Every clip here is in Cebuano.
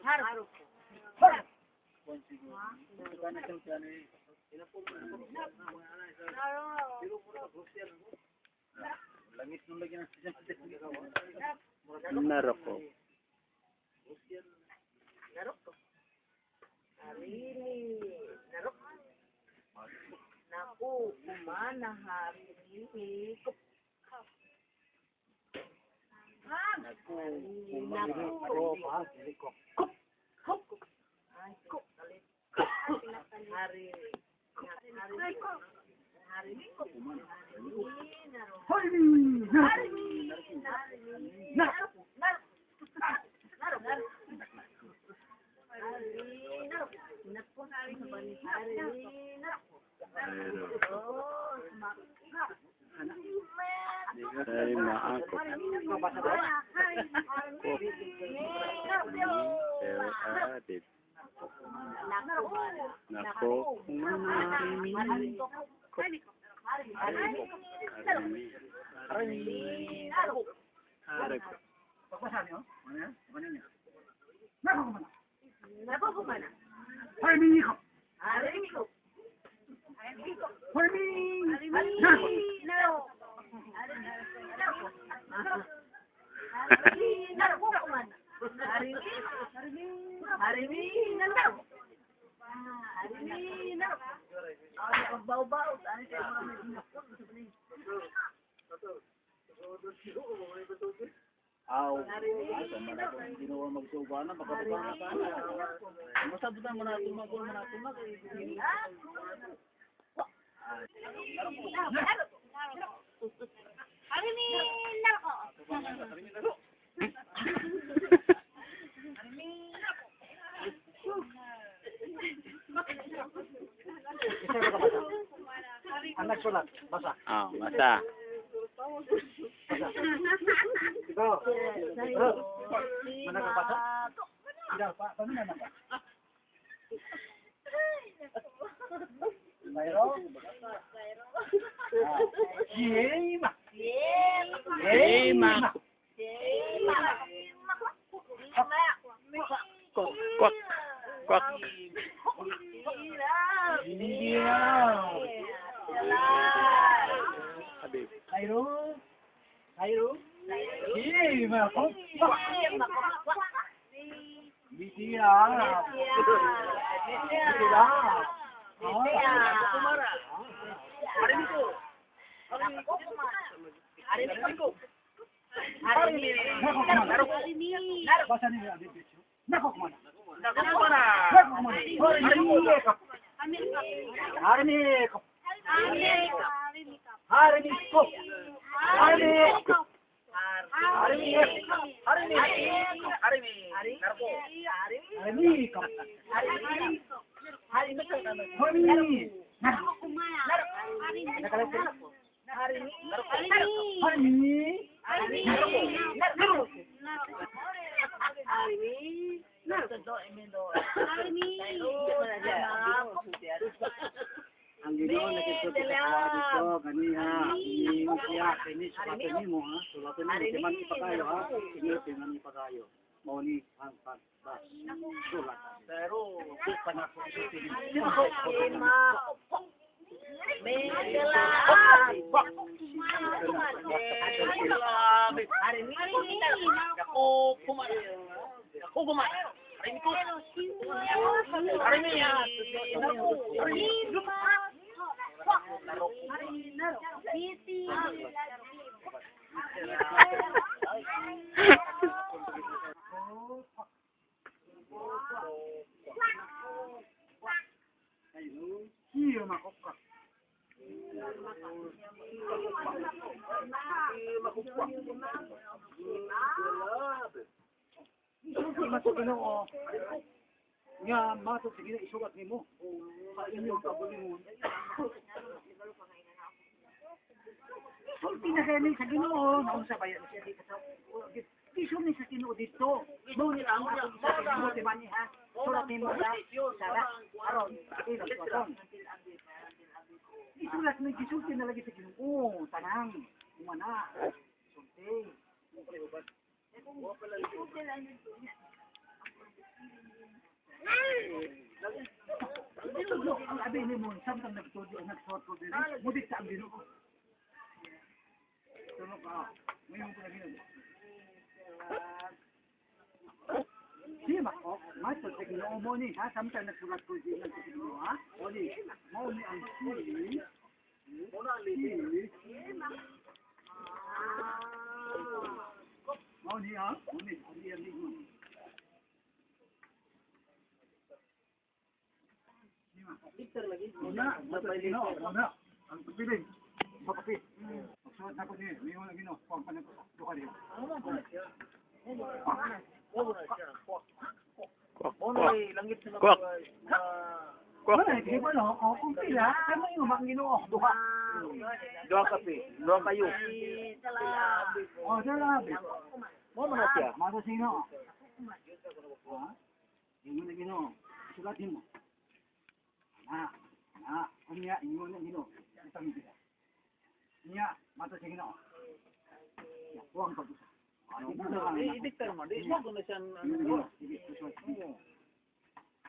Har. Naroko. Ay, maakop. Kop. El adib. Nako kumanarimi. Kop. Arimi. Arimi. Ariko. Pagbasa niyo? Ano yan? Ano niya? Nako kumana. Harimi ko. Harimi. Narako. Aw, asa man ako ang ginawa magsuba na baka baka na sana. Masabutan mo na tumag mo na tumag. Isa ka basa. Ang nagsulat, basa. Ah, basa. Basa. Ikaw. Bro. Mana ka basa? Ikaw, pa, paano na ba? Bayro? Ah. Yema. Yema. Kok. Kwak. Kwak. Yeah. Habib. Cairo. Cairo. Yema. Bisiya. Bisiya. Basa niyo ang bibisyo. Nako kumana. Nako kumana. Harimi ko. Harimi ko. Harimi ko. Harimi ko. Harimi. Harimi ko. Harimi. Harimi. Ang Ginoo nagsuot sa kuha dito ganiha ni siya kini sulatan nimo ha, sulatan nimo kay man ipakayo ha, kini kay man ipakayo mao ni ang pagbas sulat pero di pa na ko sulti. Hiyo makokka. Isulti man sa Ginoo nga matod sa Ginoo isulat nimo sa inyong kaugalingon. Sulti na kayo ni sa Ginoo, naunsa ba yan siya dito sa Gisulti sa Ginoo dito. Mao ni ang atong sa Ginoo di ba ni ha? Sulat nimo sa sara aron ilong tuwaton. Isulat mo gisulti na lagi sa Ginoo tanang umana. Sulti. Itudlo ang abi nimo samtang nagtudlo ang nagsuwat ko diri. Mudik sa ang Ginoo. Tuno ka. Ngayon ko na Ginoo. Si Mako, mato sa Ginoo mo ni ha samtang nagsulat ko diri sa Ginoo ha. O ni, mao ni ang si. Si. Mao ni ha, mao ni ang iyang ingon. Una, Ginoo, una. Ang piling. Sa kape. Magsuot na ko niya. Ngayon ang Ginoo, kuwang pa na duha diha. Kwak, kwak. Kwak. Kwak. Wala, di ba no? O, kung pila, kamo yung ang Ginoo, duha. Duha kape, duha kayo. O, dala, abi. Mo man na siya. Mato sa Ginoo. Ha? Ingon na Ginoo. Sulatin mo. Na, na, unya, ingon na Ginoo. Itang pila. Unya, mato sa Ginoo. Ya, huwag pag-usap. Ano, I-dictar man, di mo na siya Ingon na Ginoo. Sige, susuot.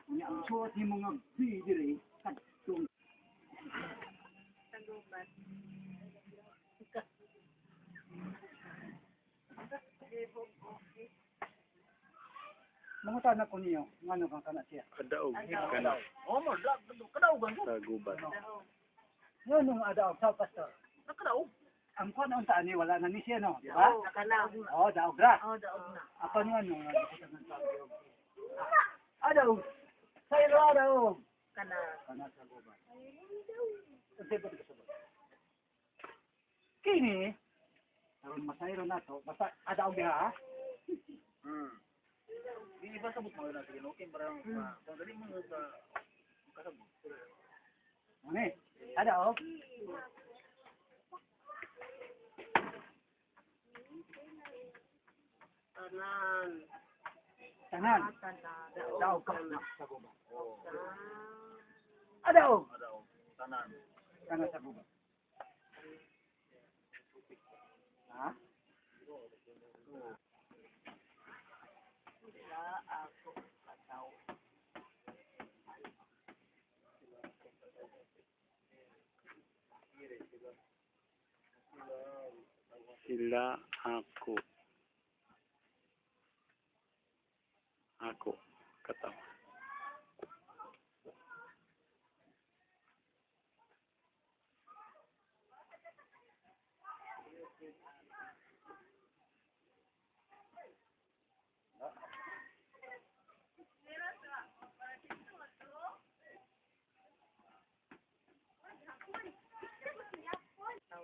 Unya, ang suot nimo nga B diri, kadtong Mangutan ko niyo, ngano kang kana siya. Kadaog. Kana. Oh, mo, kadaogan ko. Sa gubat. Yun nung adaog sa pastor. Nakadaog. Ang kuan unta ani wala na ni siya no, di ba? Oh, daog ra. Oh, daog na. Apan nga nung adaog. Sa ilo adaog. Kana. Kana sa gubat. Unsay ba kasabot? Kini aron masayro na to, basta adaog diha ha. Di ba sabot mo na sige, okay barang dali mo sa kasabot. Ano? Adaog. Tanan. Tanan. Tanan. Daog ka na sa gubat. Adaog. Adaog. Tanan. Kana sa gubat. Ha? Sila ako kataw. Sila ako. Ako. Kataw.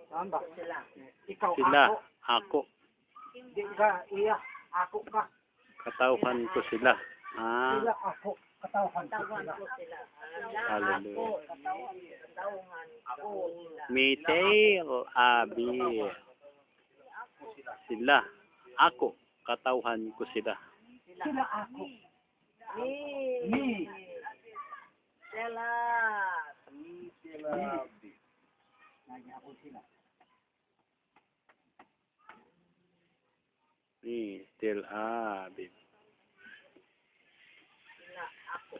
Saan ba? Sila. Ikaw Sila ako. ako. Di ka iya. Ako ka. Katawhan ko sila. Ah, Sila ako. Katawhan ko Katawan sila. ko sila. Sila Hallelujah. ako. Katawan ko sila. Mitail Abi. Sila ako. Katawhan ko sila. Sila ako. Ni. Ni. Sila. Ni. Lagi ako sila. Ni Tel Aviv. Sila ako.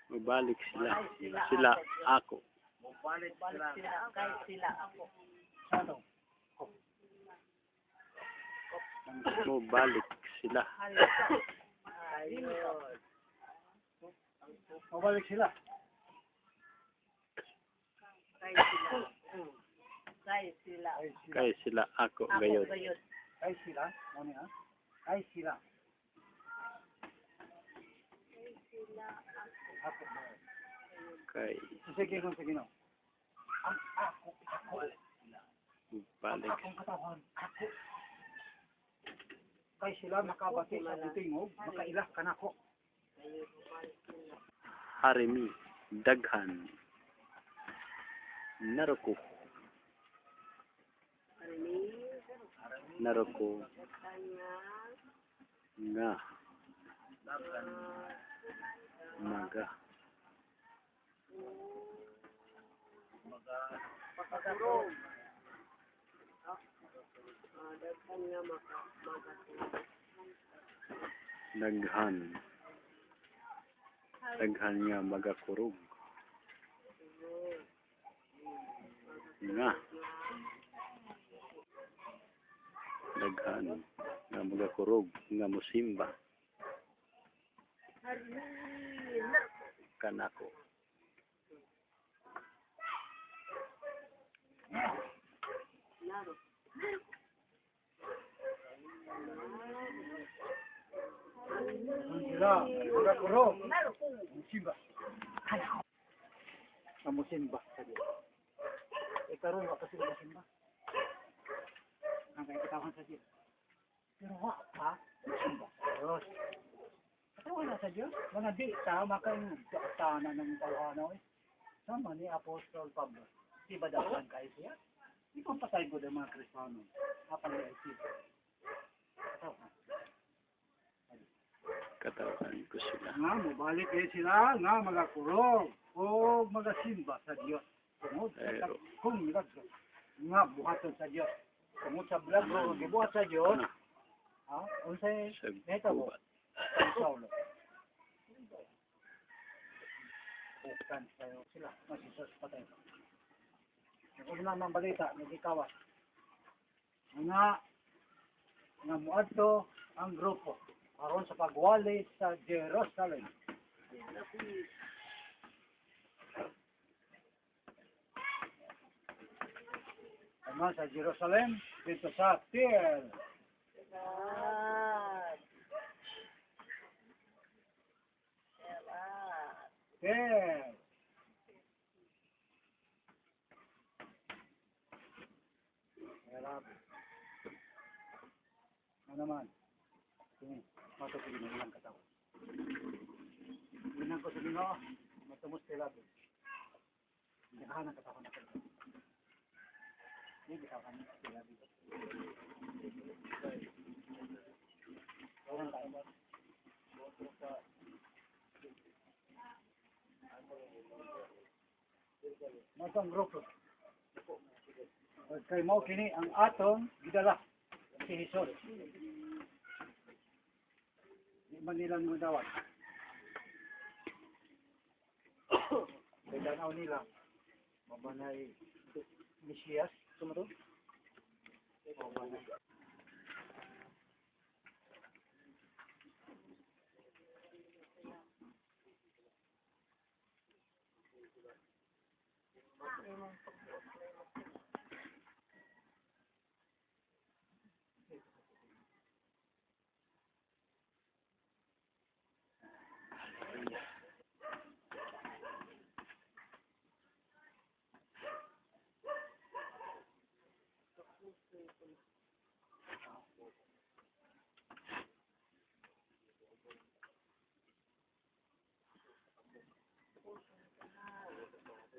Mabalik sila. Sila ako. Mubalik Balik sila. sila. Kay sila ako. Sa to? Mabalik sila. Ayun. Mabalik sila. Kay sila. Kay sila. Kay sila. Kay sila ako Ako gayod. gayod. Kay sila. Ano ha? Kay sila. Ako. Kay Sige kung sige no. Ang ako, ako. Ang mabalik. akong katawan, ako. Kay sila makabati sa butingog, makaila kanako. Harimi daghan naroko naroko nga maga daghan daghan nga magakurog nga daghan nga magakurog nga mosimba kanako. Sila, magakurog. Musimba. Ang musimba sa Diyos. Eh, karon wa kasi musimba. Ang kaya katawan sa Diyos. Pero wa pa, musimba sa Diyos. Katawan na sa Diyos. Mga di ta, makaingon. Taana ng tawhana eh. Sama ni Apostol Pablo. Di ba dapat kayo siya? Di pa patay ko ng mga Kristiyano. Apan ay siya. Katawan. Katawan ko sila. Nga, mobalik eh sila, nga magakurog o magasimba sa Dios. Tungod sa Pero- kung milagro, nga buhaton sa Dios. Tungod sa milagro nga gibuhat sa Dios, Kana ha, unsay sa nahitabo gubat. sa Saulo. Bukan kayo sila, nga si Jesus patay. Ang una mang balita, nagikawas. Nga, nga muadto ang grupo aron sa pagwali sa Jerusalem. Ano sa Jerusalem, dito sa Tiel. Tiel. Hirap. Ano naman? Sige, matupigin na ilang katawan. Ginang ko sa Ginoo, matumos kay labi. Daghan ang katawan na kayo. Hindi katawan ni kay labi. Walang tayo. Matong grupo. Kay mao kini ang atong gidala si Jesus. Di man nila nagdawat. Kay tanaw nila, mabanay Mesiyas, sumato? Mabanay.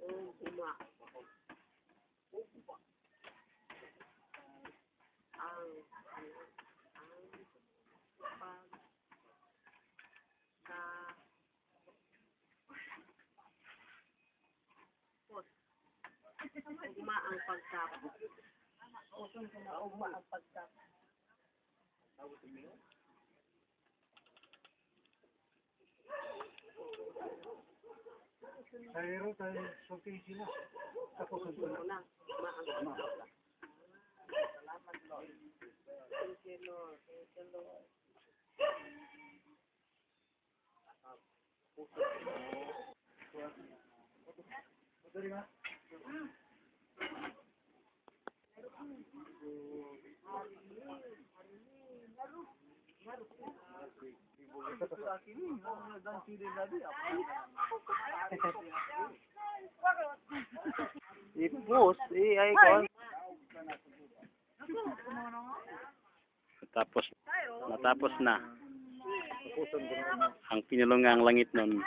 Ugma. Ang ang pag ka Ugma ang pagtapos. Ugma ang pagtapos. Sa hero tayo sulti sila. Tapos ang Ugma ang pagtapos. Salamat, Lord. Thank you, Lord. Thank you, Lord. I-post, i-ay ko. Tapos, natapos na. Tapuson ko na. Ang pinulungang langit nun.